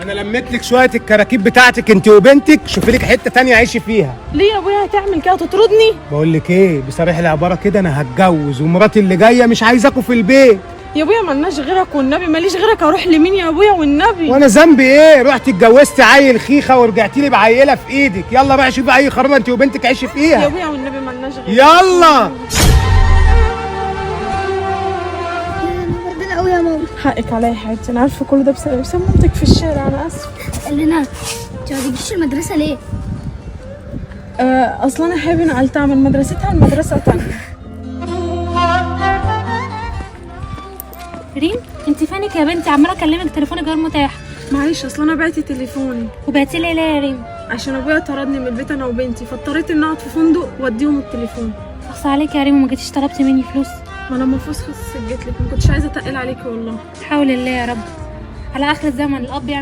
انا لميت لك شوية الكراكيب بتاعتك انت وبنتك، شوفي لك حتة تانية عيشي فيها. ليه يا ابويا هتعمل كده؟ تطردني؟ بقول لك ايه، بصريح العبارة كده، انا هتجوز ومراتي اللي جاية مش عايزاكوا في البيت. يا ابويا ملناش غيرك والنبي، ماليش غيرك، اروح لمين يا ابويا والنبي؟ وانا ذنبي ايه؟ رحت اتجوزت عيل خيخه ورجعتي لي بعيله في ايدك. يلا بقى شوفي اي خرابه انت وبنتك عيشي يا فيها. ابويا والنبي ملناش غيرك. يلا. انا بردان قوي يا ماما. حقك عليا يا حبيبتي، انا عارفه كل ده بسبب مامتك في الشارع، انا اسفه. قال لنا انت ما بتجيش المدرسة ليه؟ اصلا انا حابب نقلتها من مدرستها لمدرسة تانية. ريم انت فينك يا بنتي؟ عماله اكلمك تليفونك غير متاح. معلش اصلا انا بعت تليفوني. وبعتي لي ليه يا ريم؟ عشان ابويا طردني من البيت انا وبنتي، فاضطريت ان اقعد في فندق واديهم التليفون. اخص عليك يا ريم، وما جيتيش طلبتي مني فلوس. ما انا المفروض خلاص جيت لك، ما كنتش عايزه اتقل عليكي والله. حول الله يا رب، على اخر الزمن الاب يعمل